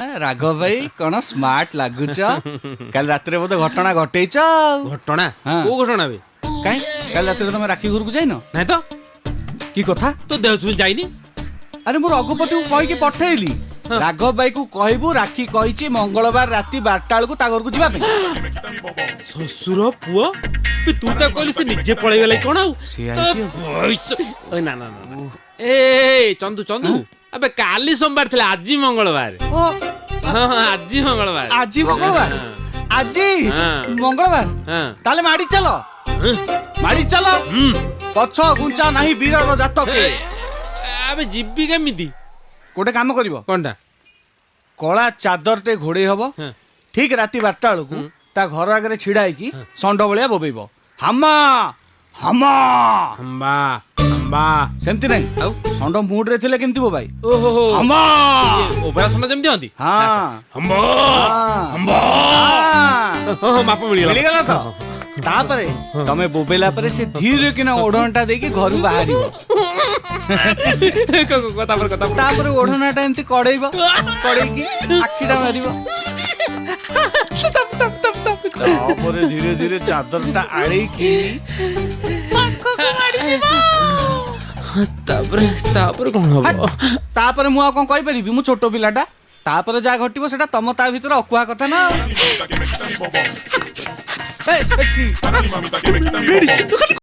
ରାଘବ ଭାଇ, କଣ ସ୍ମାର୍ଟ ଲାଗୁଛ! କାଲି ରାତିରେ ବୋଧେ ଘଟଣା ଘଟେଇଛ ଆଉ। ଘଟଣା? ହଁ। କୋଉ ଘଟଣା ବେ? କାଇଁ, କାଲି ରାତିରେ ତମେ ରାକ୍ଷୀ ଘରକୁ ଯାଇନ? ନାଇଁ ତ। କି କଥା! ତୋ ଦେହ ଛୁଇଁ ଯାଇନି। ଆରେ, ମୁଁ ରଘୁପତିକୁ କହିକି ପଠେଇଲି, ରାଘବ ଭାଇକୁ କହିବୁ ରାକ୍ଷୀ କହିଛି ମଙ୍ଗଳବାର ରାତି 12ଟା ବେଳକୁ ତା ଘରକୁ ଯିବା ପାଇଁ। ଶ୍ୱଶୁର ପୁଅ ବେ, ତୁ ତାକୁ କହିଲୁ, ସେ ନିଜେ ପଳେଇଗଲା କି କଣ ଆଉ? ସିଏ ତ ଆଇଛି ଆଉ। ଏ ନା ନା ନା ନା। ଏ ଏ, ଚନ୍ଦୁ, ଚନ୍ଦୁ, ଆବେ କାଲି ସୋମବାର ଥିଲା, ଆଜି ମଙ୍ଗଳବାର। ଓ। ହଁ, ଆଜି ମଙ୍ଗଳବାର। ଆଜି ମଙ୍ଗଳବାର? ଆଜି ହଁ। ମଙ୍ଗଳବାର? ହଁ। ତାହେଲେ ମାଡି ଚାଲ, ମାଡି ଚାଲ, ପଛ ଘୁଞ୍ଚା ନାହିଁ ବୀରର ଜାତକେ। ଆବେ, ଯିବି କେମିତି? ଗୋଟେ କାମ କରିବ। କଣଟା? କଳା ଚାଦରଟେ ଘୋଡେଇ ହବ। ଠିକ ରାତି 12ଟା ବେଳକୁ ତା ଘର ଆଗରେ ଛିଡା ହେଇକି ଷଣ୍ଢ ଭଳିଆ ବୋବେଇବ, ହାମା ହାମା। ହମ୍ବା ହମ୍ବା। ସେମିତି ନାହିଁ। ଆଉ? ଷଣ୍ଢ ମୁଡରେ ଥିଲେ କେମିତି ବୋବାଇ? ଓହୋ ହୋ। ହାମା। ଓଭରା ଷଣ୍ଢ ଯେମିତି ହୁଅନ୍ତି? ହଁ। ହମ୍ବା ହମ୍ବା। ହଁ। ହଁ, ମାପ ମିଳିଗଲା। ମିଳିଗଲା ତ? ତାପରେ ତମେ ବୋବେଇଲା ପରେ ସେ ଧୀରେ କିନା ଓଢଣାଟା ଦେଇକି ଘରୁ ବାହାରିବ। ତାପରେ କଥା? ତାପରେ ଓଢଣାଟା ଏମିତି କଡେଇବ, କଡେଇକି ଆଖିଟା ମାରିବ। ତାପରେ ଧୀରେ ଧୀରେ ଚାଦରଟା ଆଡେଇକି ତାପରେ, ତାପରେ କଣ ହବ? ତାପରେ ମୁଁ ଆଉ କଣ କହିପାରିବି? ମୁଁ ଛୋଟ ପିଲାଟା। ତାପରେ ଯାହା ଘଟିବ ସେଟା ତମ ତା ଭିତରେ ଅକୁହା କଥା ନା ଆଉ। ଏ, ସେଠି ମେଡିସିନ ଦୋକାନ।